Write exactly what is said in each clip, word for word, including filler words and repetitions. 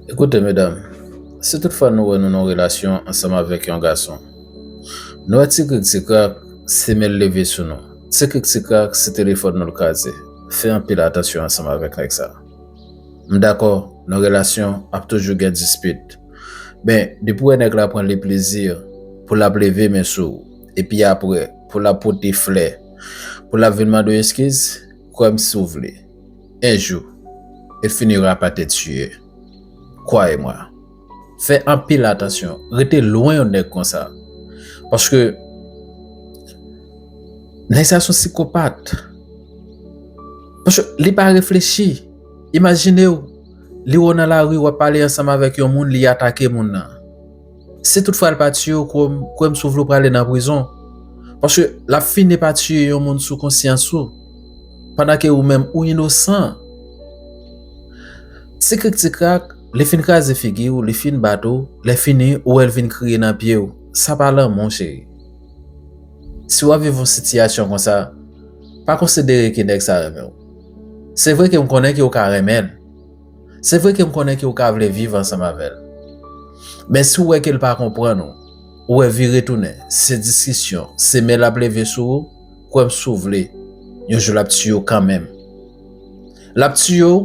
Ekoute, medam, si toutfwa nou wè nou nan yon relasyon ansanm avèk yon gason, nou wè ti krik ti krak, se men l leve sou nou. Ti krik ti krak, se telefòn nou l kraze. Fè anpil atansyon ansanm avèk nèg sa. M dakò, nan relasyon, ap toujou gen dispit. Men, depi w wè nèg la pran li plezi pou l ap leve men sou ou, epi apre, pou l ap pote flè, pou l ap vin mande w eskiz, kwè m si w vle. Un jour, il finira par te tuer. Croyez-moi. Fè anpil atansyon. Rete lwen yon nèg konsa. Paske nèg sa se yon sikopat. Paske li pa reflechi. Imajine w, li wè w nan lari, w ap pale ansanm avèk yon moun, li atake moun nan. Si toutfwa l pa tiye w, kwè m, kwè m si w vle w prale nan prizon. Paske l ap fini pa tiye yon moun sou konsyans ou. Pandan ke ou menm ou inosan. Ti krik ti krak, li fin kraze figi w, li fin bat ou, lè fini, ou wè l vin kriye nan pye w. Sa pa lanmou, cheri. Si w ap viv yon sitiyasyon konsa, pa konsidere ke nèg sa renmen w. Se vre ke m konnen ke w ka renmen l. Se vre ke m konnen ke w ka vle viv ansanm avè l. Men si w wè ke l pa konprann ou, ou wè vire tounen, se diskisyon, se men l ap leve sou ou, kwè m si w vle, yon jou l ap tiye w kanmenm. L ap tiye w,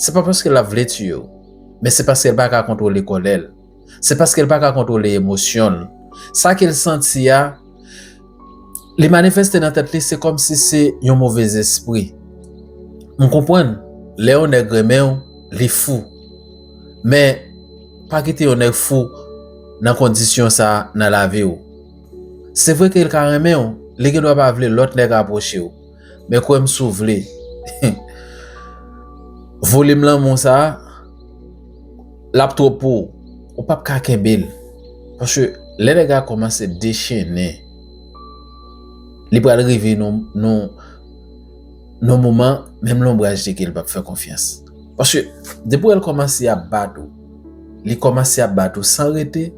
se pa paske l ap vle tiye w, men se paske l pa ka kontwole kòlè l. Se paske l pa ka kontwole emosyon l. Sa ke l santi a, li manifeste nan tèt li, se kòmsi se yon movèzespri. M konprann, lè yon nèg renmen w, li fou. Men, pa kite yon nèg fou nan kondisyon sa a nan lavi w. Se vre ke l ka renmen w, li gendwa pa vle lòt nèg apwoche w. Men kwè m si w vle. Volim lanmou sa a, l ap twòp pou ou. Ou p ap ka kenbe l. Paske lè nèg la kòmanse dechennen, li pral rive nan, nan, nan moman, menm lonbraj li ke l p ap fè konfyans. Paske depi w wè l kòmanse ap bat ou, li kòmanse ap bat ou san rete,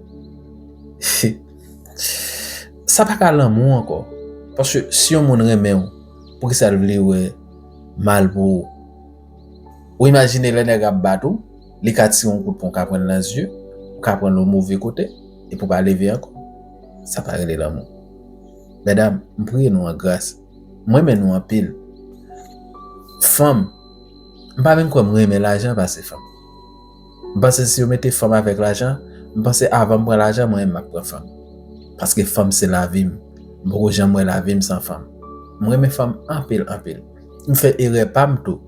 sa pa ka lanmou ankò. Paske si yon moun renmen w, poukisa l vle wè mal pou ou? Ou imajine lè nèg ap bat ou, li ka tire yon kout pwen, ou ka pran l nan zye, ou ka pran l yon move kote, epi w pa leve ankò. Sa pa rele lanmou. Medam, m priye nou an gras. M renmen nou anpil. Fanm, m pa vin kwè m renmen lajan pase fanm. M panse si yo mete fanm avèk lajan, m panse avan m pran lajan, mwen menm m ap pran fanm. Paske fanm se lavi m. M poko janm wè lavi m san fanm. M renmen fanm anpil, anpil. M fè erè pa m tou.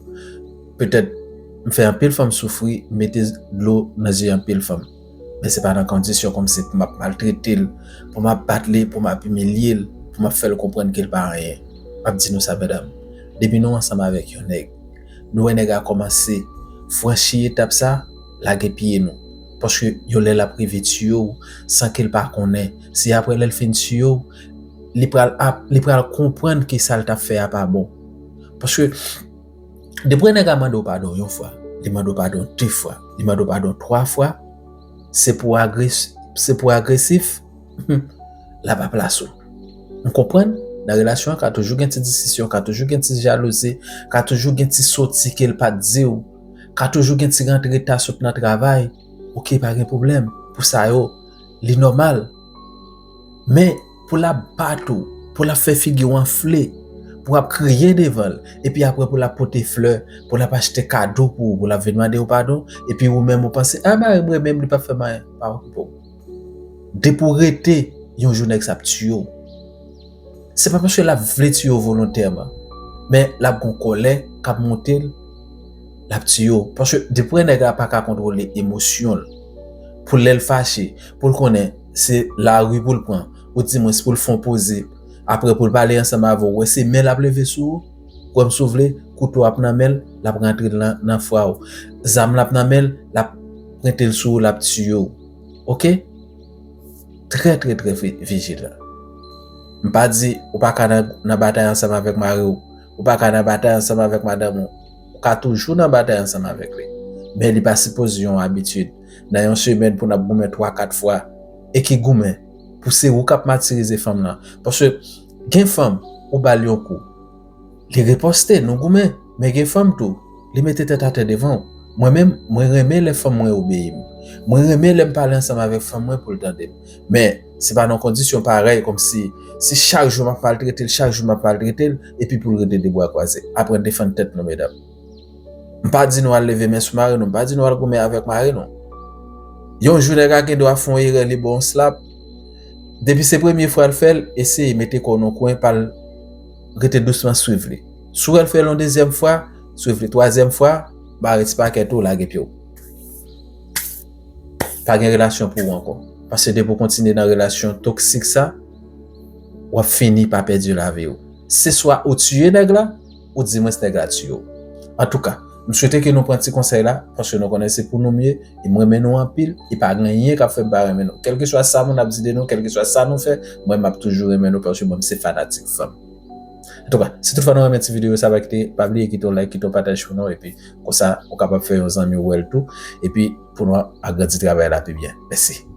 Petèt, m fè anpil fanm soufri, m mete dlo nan zye anpil fanm. Men se pa nan kondisyon kòmsi pou m ap maltrete l, pou m ap bat li, pou m ap imilye l, pou m ap fè l konprann ke l pa anyen. M ap di nou sa, medam. Depi nou ansanm avèk yon nèg, nou wè nèg la kòmanse franchi etap sa, lage pye nou. Paske yon lè l ap rive tiye w san ke l pa konnen. Se apre lè l fin tiye w, li pral ap, li pral konprann ke sa l t ap fè a pa bon. Paske depi nèg la mande w padon yon fwa, li mande w padon de fwa, li mande w padon twa fwa, se pou agres-, se pou agresif, l ap ap lase w. M konprann, nan relasyon an, ka toujou gen ti diskisyon, ka toujou gen ti jalouzi, ka toujou gen ti soti ke l pa t di w, ka toujou gen ti rantre ta sot nan travay. Oke, pa gen pwoblèm. Pou sa yo, li nòmal. Men, pou l ap bat ou, pou l ap fè figi w anfle, pou w ap kriye devan l, epi apre pou l ap pote flè, pou l ap achte kado pou ou, pou l ap vin mande w padon, epi ou menm ou panse, a, mari m renmen m, li p ap fè m anyen, pa okipe w. Depi w rete, yon jou nèg sa ap tiye w. Se pa paske l ap vle tiye w volontèman, men l ap gon kòlè k ap monte l, l ap tiye w. Paske depi nèg la pa ka kontwole emosyon l, pou lè l fache, pou l konnen se lari pou l pran, ou dimwens pou l fè yon poze, apre pou l pale ansanm avè w, wè se men l ap leve sou ou, kwè m si w vle, kouto ap nan men l, l ap rantre l nan, nan fwa w. Zam l ap nan men l, l ap prente l sou ou, l ap tiye w. Oke? Trè, trè, trè vi-, vijilan. M pa di ou pa ka nan, nan batay ansanm avèk mari w, ou pa ka nan batay ansanm avèk madanm ou, ou ka toujou nan batay ansanm avèk li. Men li pa sipoze yon abitid. Nan yon semèn pou n ap goumen twa, kat fwa, e ki goumen, pou se ou k ap matirize fanm nan. Paske gen fanm, ou ba l yon kou, li riposte, nou goumen, men gen fanm tou, li mete tèt atè devan w. Mwen menm, mwen renmen lè fanm mwen obeyi m. Mwen renmen lè m pale ansanm avèk fanm mwen pou l tande m. Men, se pa nan kondisyon parèy, kòmsi si chak jou m ap maltrete l, chak jou m ap maltrete l, epi pou l rete de bra kwaze. Aprann defann tèt nou, medam. M pa di nou al leve men sou mari nou, m pa di nou al goumen avèk mari nou. Yon jou nèg la gen dwa fè yon erè, li ba w yon slap. Depi se premye fwa l fè l, eseye mete kò w nan kwen pa l, rete dousman, swiv li. Si w wè l fè l yon dezyèm fwa, swiv li, twazyèm fwa, bare ti pakèt ou, lage pye w. Pa gen relasyon pou ou ankò. Paske depi w kontinye nan relasyon toksik sa, w ap fini pa pèdi lavi w. Se swa ou tiye nèg la, ou di mwens nèg la tiye w. Antouka, m swete ke nou pran ti konsèy la, paske nou konnen se pou nou mye, e m renmen nou anpil, e pa gen anyen k ap fè m pa renmen nou. Kèlkeswa sa moun ap di de nou, kèlkeswa sa nou fè, mwen m ap toujou renmen nou, paske mwen m se fanatik fanm. Antouka, si toutfwa nou renmen ti videyo sa, pa kite, pa bliye kite yon like, kite yon pataj pou nou, epi konsa, ou kapab fè yon zanmi w wè l tou, epi pou nou agrandi travay la pi byen. Mèsi.